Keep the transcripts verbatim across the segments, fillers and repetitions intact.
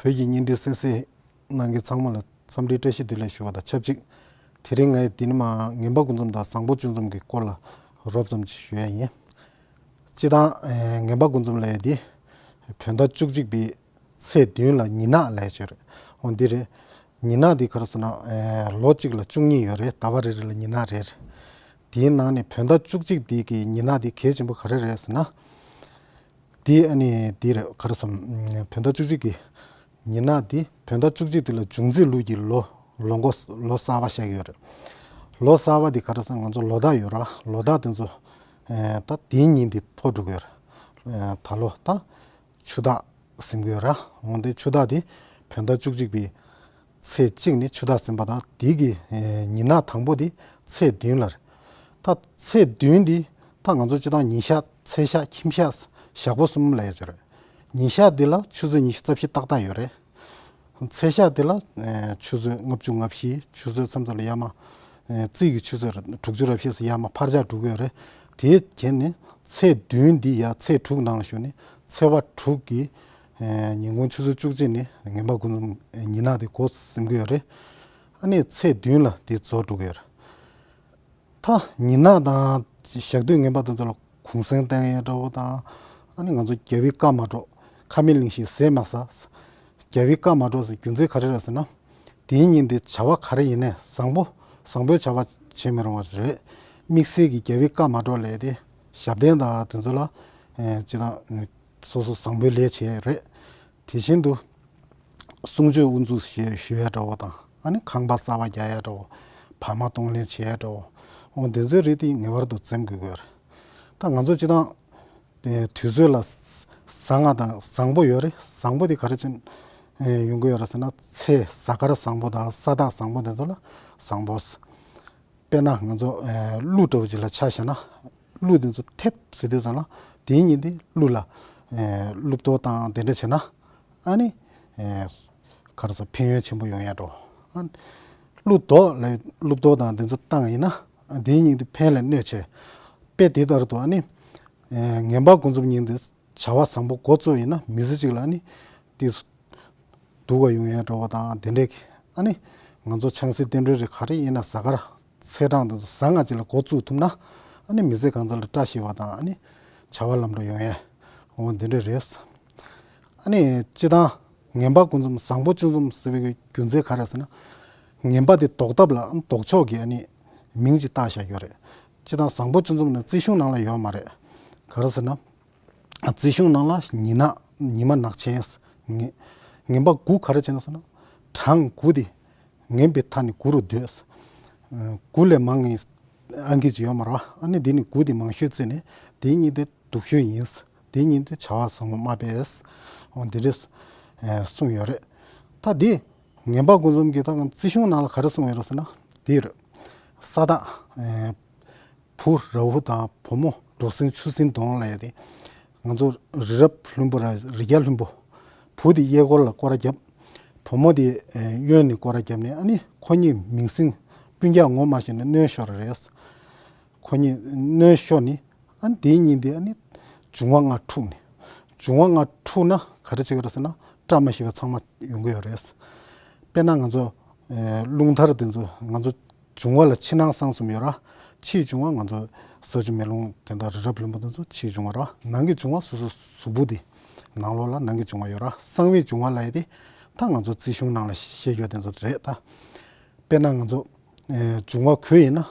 བོད་ཀྱི་བརྙན་འཕྲིན་གསན་གཟིགས་གནང་མཁན་ཚང་མ་ལ་འཚམས་འདྲིའི་བཀྲ་ཤིས་བདེ་ལེགས་ཞུ་བ་དང་ཆབས་ཅིག་དེ་རིང་ངས་འདི་ནས་མར་ངན་པ་དགུ་འཛོམས་དང་བཟང་པོ་བཅུ་འཛོམས་ཀྱི་སྐོར་ལ་རོབ་ཙམ་ཅིག་ཞུ་ཡ་ཡིན། སྤྱིར་བཏང་ངན་པ་དགུ་འཛོམས་ལབ་ཡ་འདི་བོད་ཟླ་བཅུ་གཅིག་པའི་ཚེས་བདུན་ལ་ཉི་ནག་ལབ་ཡ་ཅིག་ཡོད་རེད། འོ་འདི་རེད། ཉི་ནག་འདི་ག་རེ་ཟེར་ན་ལོ་གཅིག་ལ་བཅུ་གཉིས་ཡོད་རེད། ཟླ་བ་རེ་རེ་ལ་ཉི་ནག་རེ་རེད། དེའི་ནང་ནས་བོད་ཟླ་བཅུ་གཅིག་འདི་གི་ཉི་ནག་འདི་གལ་ཆེན་པོ་ག་རེ་རེད་ཟེར་ན། དེ་ཨ་ནི་དེ་རེད། ག་རེ་ཟེར། བོད་ཟླ་བཅུ་གཅིག་གི་ཉི་ནག་དེ་བོད་ཟླ་བཅུ་གཅིག་དེ་ལ་འབྱུང་རྩིས་ལུགས་ཀྱི་ལོ་ལོ་འགོ་ལོ་གསར་པ་བཤད་ཀྱི་ཡོད་རེད། ལོ་གསར་པ་དེ་ག་རེ་ཟེར། ང་ཚོ་ལོ་རྟགས་ཡོད་ར། ལོ་རྟགས་དེ་ཚོ་ད་དེའི་ཉིན་དེ་ཕོག་འགྲོ་གི་ཡོད་རེད། ད་ལོ་ད་ཆུ་སྟག་ཟིན་གྱི་ཡོད་ར། འོན་ཏེ་ཆུ་སྟག་དེ་བོད་ཟླ་བཅུ་གཅིག་པའི་ཚེས་གཅིག་ནས་ཆུ་སྟག་ཟིན་པ་དང་དེ་གི་ཉི་ནག་དང་པོ་དེ་ཚེས་བདུན་ལ་རེད། ད་ཚེས་བདུན་འདི་ད་ང་ཚོ་སྤྱིར་བཏང་ཉིན་ཞག་ཚེས་ཞག་ཁྱིམ་ཞག་ཞག་པོ་གསུམ་ལབ་ཡ་ཅིག་རེད། ཉིན་ཞག་འདི་ལ་ཆུ་ཚོད་ཉི་ཤུ་རྩ་བཞི་ཏག་ཏག་ཡོད་རེད། ཚེས་ཞག་འདི་ལ་ཆུ་ཚོད་ལྔ་བཅུ་ང་བཞི་ཆུ་ཚོད་མཚམས་མཚམས་ལ་ཡར་མར་རྩིས་ཀྱི་ཆུ་ཚོད་དྲུག་ཅུ་རེ་བཞི་ཙམ་ཡར་མར་འཕར་ཆག་འགྲོ་གི་ཡོད་རེད། དེའི་རྐྱེན་ནས་ཚེས་བདུན་འདི་ཡར་ཚེས་དྲུག་ནང་ལ་ཞུགས་ནས་ཚེས་པ་དྲུག་གི་ཉིན་གུང་ཆུ་ཚོད་བཅུ་གཅིག་ནས་ངན་པ་དགུ་འཛོམས་ཉི་ནག་དེ་འགོ་ཟིན་གྱི་ཡོད་རེད། ཨ་ནི་ཚེས་བདུན་ལ་དེ་རྫོགས་འགྲོ་གི་ཡོད་རེད། ད་ཉི་ནག་དང་ཞག་དུས་ངན་པ་དེ་ཚོ་ལ་གུང་སེང་བསྟན་ཡ་འདྲ་བོ་དང་། ཨ་ནི་ང་ཚོ་རྒྱལ་བའི་བཀའ་མ་སྒྲོགས། ཁ་མེད་གླིང་བཞིན་ཟས་མ་ཟ། རྒྱལ་བའི་བཀའ་མ་སྒྲོགས་ཟེར་རྒྱུ་མཚན་ག་རེ་རེད་ཟེར་ན། དེའི་ཉིན་དེ་བྱ་བ་ག་རེ་ཡིན་ནའི་བཟང་པོ་བཟང་པོའི་བྱ་བ་བྱེད་མི་རུང་བ་རེད། དམིགས་བསལ་གྱི་རྒྱལ་བའི་བཀའ་མ་སྒྲོགས་ལས་དེ་ཞབས་བརྟན་དང་དེ་ཚོ་ལ་ཅི་དང་སོ་སོ་བཟང་པོའི་ལས་བྱེད་རེད། དེ་བཞིན་དུ་གསུང་ཆོས་དབུ་འཛུགས་ཞུ་ཞུ་ཡ་འདྲ་བོ་དང་། ཨ་ནི་ཁང་པ་གསར་པ་རྒྱག་ཡ་འདྲ་བོ། ཕ་མ་གཏོང་ལེན་བྱེད་ཡ་འདྲ་བོ། འོ་དེ་ཚོའི་རིགས་དེ་ངེས་པར་དུ་འཛེམ་དགོས་ཀྱི་ཡོད་རེད། ད་ང་ཚོ་སྤྱིར་བཏང་དུས་ཚོད་ལ་བཟང་ང་དང་བཟང་པོ་ཡོད་རེད། བཟང་པོ་དེ་ག་རེ་ཅན་ཡོང་གི་ཡོད་རེད་ཟེར་ན། ཚེས་གཟའ་སྐར་བཟང་པོ་དང་ས་བདག་བཟང་པོ་དེ་ཚོ་ལ་བཟང་པོ། དཔེར་ན་ང་ཚོ་ཀླུ་འདྲ་བོ་ཅིག་ལ་ཆ་བཞག་ན། ཀླུ་དེ་ཚོ་ཐེབས་ཟེར་དུས་ཙམ་ལ་དེའི་ཉིན་དེ་ཀླུ་ལ་ཀླུ་གཏོར་དང་དེ་འདྲ་བྱས་ན། ཨ་ནི་ག་རེ་ཟེར། ཕན་ཡོན་ཆེན་པོ་ཡོང་ཡ་འགྲོ། ཨ་ནི་ཀླུ་རྡོག་ལ་ཀླུ་གཏོར་དང་དེ་ཚོ་བཏང་ཡིན་ན་དེའི་ཉིན་དེ་ཕན་ལ་གནོད་ཆེ། དཔེ་དེ་ལྟར་དུ་ཨ་ནི་ངན་པ་དགུ་འཛོམས་ཉིན་དེ་བྱ་བ་བཟང་པོ་འགོ་བཙུགས་ཡིན་ན་མི་ཚེ་གཅིག་ལ་ཨ་ནི་དེ་སྡུག་པ་ཡོང་ཡ་འདྲ་བོ་དང་དེ་འདྲས་ཀྱི། ཨ་ནི་ང་ཚོ་ཆང་སའི་རྟེན་འབྲེལ་རེ་ག་རེ་ཡིན་ན་གཟའ་སྐར་ཚེས་གྲངས་དེ་ཚོ་གཟའ་ང་གཅིག་ལ་འགོ་བཙུགས་ཐུབ་ན། ཨ་ནི་མི་ཚེ་གང་ཚང་ལ་བཀྲ་ཤིས་པ་དང་ཨ་ནི་བྱ་བ་ལམ་འགྲོ་ཡོང་ཡ། འོ་འདི་འདྲས་རེད། ཨ་ནི་སྤྱིར་བཏང་ངན་པ་དགུ་འཛོམས་བཟང་པོ་བཅུ་འཛོམས་ཟེར་བའི་རྒྱུ་མཚན་ག་རེ་ཟེར་ན། ངན་པ་དེ་ཟློག་ཐབས་ལ་ཨ་ནི་ཟློག་ཕྱོགས་ཀྱི་ཨ་ནི་མིང་ཅིག་བཏགས་བཞག་ཡོད་རེད། སྤྱིར་བཏང་བཟང་པོ་བཅུ་འཛོམས་ནི་རྩིས་གཞུང་ནང་ལ་ཡོད་མ་རེད། ག་རེ་ཟེར་ན། རྩིས་གཞུང་ནང་ལ་ཉི་ནག་ཉི་མ་ནག་ཆེན། ངན་ངན་པ་དགུ་ག་རེ་བྱས་ན་ཟེར་ན། གྲངས་དགུ་དེ་ངན་པའི་མཐའ་ནས་དགུ་རུ་འདོད། དགུ་ལས་མང་ངེས་ཨང་ཀི་ཅིག་ཡོད་མ་རེད་བ། ཨ་ནི་འདི་ནི་དགུ་དེ་མང་ཤོས་བརྩིས་ནས་དེའི་ཉིན་དེ་སྡུག་ཤོས་ཡིན། དེའི་ཉིན་དེ་བྱ་བ་བཟང་པོ་མ་སྤེལ། འོ་འདི་རེད་གསུངས་ཡོད་རེད། ད་དེ་ངན་པ་དགུ་འཛོམས་ཀྱི་ད་རྩིས་གཞུང་ནང་ལ་ག་རེ་གསུངས་ཡོད་རེད་ཟེར་ན། དེ་རེད། ས་བདག་བུ་ར་ཧུ་དང་བུ་མོ་འབྲོག་སྲིན་ཆུ་སྲིན་གདོང་ལ་ཡ་དེ། ང་ཚོ་རི་རབ་ལྷུན་པོ་ར་རི་རྒྱལ་ལྷུན་པོ། བུ་དེ་གཡས་སྐོར་ལ་སྐོར་ར་བརྒྱབ། བུ་མོ་དེ་གཡོན་ནས་སྐོར་ར་བརྒྱབ་ནས་ཨ་ནི་ཁོ་གཉིས་མིང་སྲིང་སྤུན་ཀྱག་ངོ་མ་ཤེས་ནས་གནོན་ཤོར་རེད། ཁོ་གཉིས་གནོན་ཤོར་ནས་ཨ་ནི་དེའི་ཉིན་དེ་ཨ་ནི་འབྱུང་བ་ལྔ་འཁྲུགས་ནས། འབྱུང་བ་ལྔ་འཁྲུགས་ན་ག་རེ་བྱེད་ཀྱི་རེད་ཟེར་ན་བཀྲ་མ་ཤིས་པ་ཚང་མ་ཡོང་གི་ཡོད་རེད། དཔེར་ན་ང་ཚོ་རླུང་ཐར་དེ་ཚོ་ང་ཚོ་འབྱུང་བ་ལ་ཕྱི་ནང་གསང་གསུམ་ཡོད་ར། ཕྱིའི་འབྱུང་བ་ང་ཚོ་ས་ཆུ་མེ་རླུང་དེ་འདྲ་རི་རབ་ལྷུན་པོ་དེ་ཚོ་ཕྱིའི་འབྱུང་བ་ར། ནང་གི་འབྱུང་བ་སོ་སོ་གཟུགས་པོ་དེ་ནང་ལོགས་ལ་ནང་གི་འབྱུང་བ་ཡོད་ར། གསང་བའི་འབྱུང་བ་ལབ་ཡ་དེ་ད་ང་ཚོ་རྩིས་གཞུང་ནང་ལ་བཤད་ཡོད་དེ་ཚོ་རེད་ད། དཔེར་ན་ང་ཚོ་འབྱུང་བ་གོས་ཡིན་ན་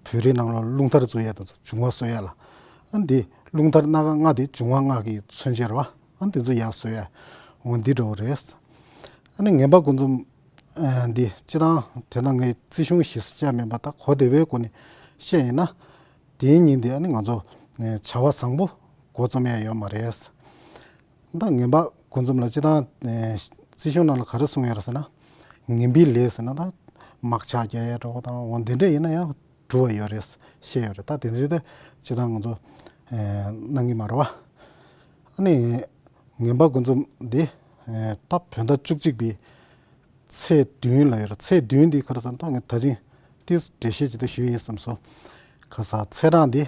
བོད་རིགས་ནང་ལོགས་རླུང་ཐར་བཙུགས་ཡ་དེ་ཚོ་འབྱུང་བ་གསོ་ཡ་ལ། ཨ་འདི་རླུང་ཐར་སྣ་ཁ་ལྔ་དེ་འབྱུང་བ་ལྔ་གི་མཚོན་བྱེད་རེད་བ། ཨ་འདི་ཚོ་ཡར་གསོ་ཡ། འོ་འདི་འདྲ་བོ་རེད། ཨ་ནི་ངན་པ་དགུ་འཛོམས་ཨ་འདི་སྤྱིར་བཏང་དེ་ན་ངས་རྩིས་གཞུང་གཞི་བཅའ་མིན་པ་ད་གོ་བདེ་བའི་སྒོ་ནས་བཤད་ཡིན་ན། དེའི་ཉིན་དེ་ཨ་ནི་ང་ཚོ་བྱ་བ་བཟང་པོ་འགོ་རྩོམ་ཡ་ཡོད་མ་རེད། ད་ངན་པ་དགུ་འཛོམས་ལ་སྤྱིར་བཏང་རྩིས་གཞུང་ནང་ལ་ག་རེ་གསུངས་ཡོད་རེད་ཟེར་ན། ངན་པའི་ལས་ཟེར་ན་ད་དམག་ཇག་རྒྱག་ཡ་འདྲ་བོ་དང་འོ་འདི་འདྲ་ཡིན་ན་ཡང་། འགྲོ་བ་ཡོད་རེད་བཤད་ཡོད་རེད། ད་དེ་འདྲའི་ད་སྤྱིར་བཏང་ང་ཚོ་གནང་གི་མ་རེད་བ། ཨ་ནི་ངན་པ་དགུ་འཛོམས་འདི་ད་བོད་ཟླ་བཅུ་གཅིག་པའི་ཚེས་བདུན་ལ་ཡོད་རེད། ཚེས་བདུན་འདི་ག་རེ་ཟེར་ན་ད་ངས་ད་ཅིང་ཏིས་འགྲེལ་བཤད་ཅིག་ད་ཞུས་ཡིན་བསམ་སོང་། ག་ས་ཚེས་གྲངས་འདི་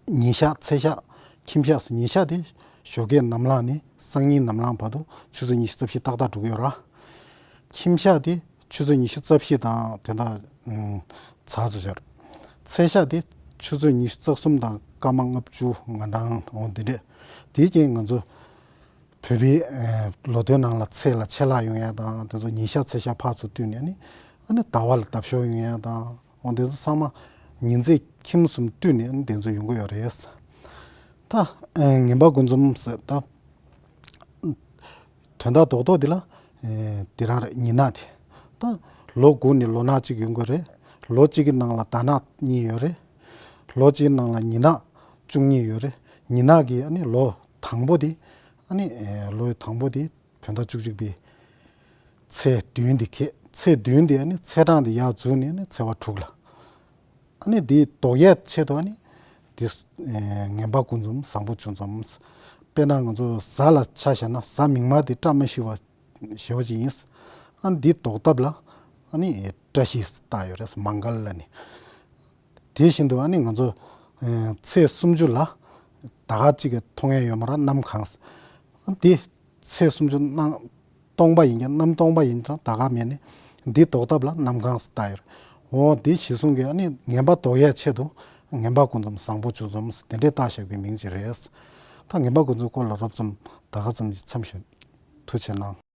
ཉིན་ཞག་ཚེས་ཞག་ཁྱིམ་ཞག་ཉིན་ཞག་འདི་ཞོགས་ཀའི་ནམ་ལངས་ནས་ སང་ཉིན་ནམ་ལངས་བར་དུ་ཆུ་ཚོད་ཉི་ཤུ་རྩ་བཞི་ཏག་ཏག་འགྲོ་གི་ཡོད་ར། ཁྱིམ་ཞག་དེ་ཆུ་ཚོད་ཉི་ཤུ་རྩ་བཞི་དང་དེ་འདྲ་ཚར་ཚར་ཤར། ཚལ་ཞག་དེ་ཆུ་ཚོད་ཉི་ཤུ་རྩ་གསུམ་དང་སྐར་མ་ལྔ་བཅུ་ང་གྲངས་འོང་དེ་འདྲས། དེའི་རྐྱེན་ང་ཚོ་བོད་པའི་ལོ་ཐོའི་ནང་ལ་ཚལ་ལ་ཆད་ལྷག་ཡོང་ཡ་དང་དེ་ཚོ་ཉིན་ཞག་ཚེས་ཞག་ཕར་ཚུར་བསྟུན་ནས་ནི་ཨ་ནི་ཟླ་བ་ལ་ལྡབ་ཤོར་ཡོང་ཡ་དང་འོང་དེ་ཚོ་ཚང་མ་ཉིན་མཚན་ཁྱིམ་གསུམ་བསྟུན་ནས་ཨ་ནི་དེ་ཚོ་ཡོང་གི་ཡོད་རེད། ད་ངན་པ་དགུ་འཛོམས་ཟེར་ད། དོན་དག་རྡོག་རྡོག་འདི་ལ་དེ་རང་རེད། ཉི་ནག་དེ་ད་ལོ་དགུ་ནས་ལོ་ནག་གཅིག་ཡོང་གི་རེད། ལོ་གཅིག་གི་ནང་ལ་ཟླ་ནག་གཉིས་ཡོད་རེད། ལོ་གཅིག་གི་ནང་ལ་ཉི་ནག་བཅུ་གཉིས་ཡོད་རེད། ཉི་ནག་གི་ཨ་ནི་ལོ་དང་པོ་དེ་ཨ་ནི་ལོའི་དང་པོ་དེ་བོད་ཟླ་བཅུ་གཅིག་པའི་ཚེས་བདུན་དེ་ཁེལ། ཚེས་བདུན་དེ་ཨ་ནི་ཚེས་གྲངས་དེ་ཡར་འཛུལ་ནས་ཨ་ནི་ཚེས་པ་དྲུག་ལ། ཨ་ནི་འདི་ལྡོག་ཡས་ཆེད་དུ་ཨ་ནི་འདི་ངན་པ་དགུ་འཛོམས་བཟང་པོ་བཅུ་འཛོམས། དཔེར་ན་ང་ཚོ་གཟའ་ལ་ཆ་བཞག་ན་གཟའ་མིག་དམར་འདི་བཀྲ་མ་ཤིས་པ་ཞེ་པོ་ཅིག་ཡིན། ཨ་ནི་འདི་ལྡོག་ཐབས་ལ་ཨ་ནི་བཀྲ་ཤིས་བཏགས་ཡོད་རེད། མང་གལ་ལ་ནི། དེ་བཞིན་དུ་ཨ་ནི་ང་ཚོ་ཚེས་སུམ་ཅུ་ལ་ད་ག་ཅིག་གི་མཐོང་ཡས་ཡོད་མ་རེད། གནམ་གང་། ཨ་འདི་ཚེས་སུམ་ཅུ་གནམ་སྟོང་པ་ཡིན་ཀྱང་གནམ་སྟོང་པ་ཡིན་ཀྱང་ད་ག་མེད་ནི། འདི་ལྡོག་ཐབས་ལ་གནམ་གང་ཟེར་བཏགས་ཡོད། འོ་འདི་གཞི་བཟུང་གི་ཨ་ནི་ངན་པ་ལྡོག་ཡས་ཆེད་དུ་ངན་པ་དགུ་འཛོམས་བཟང་པོ་བཅུ་འཛོམས་དེ་འདྲས་བཏགས་བཞག་པའི་མིང་ཅིག་རེད། ད་ངན་པ་དགུ་འཛོམས་སྐོར་ལ་རོབ་ཙམ་ད་ག་ཙམ་ཞིག་མཚམས་ཞུ། ཐུགས་རྗེ་གནང་།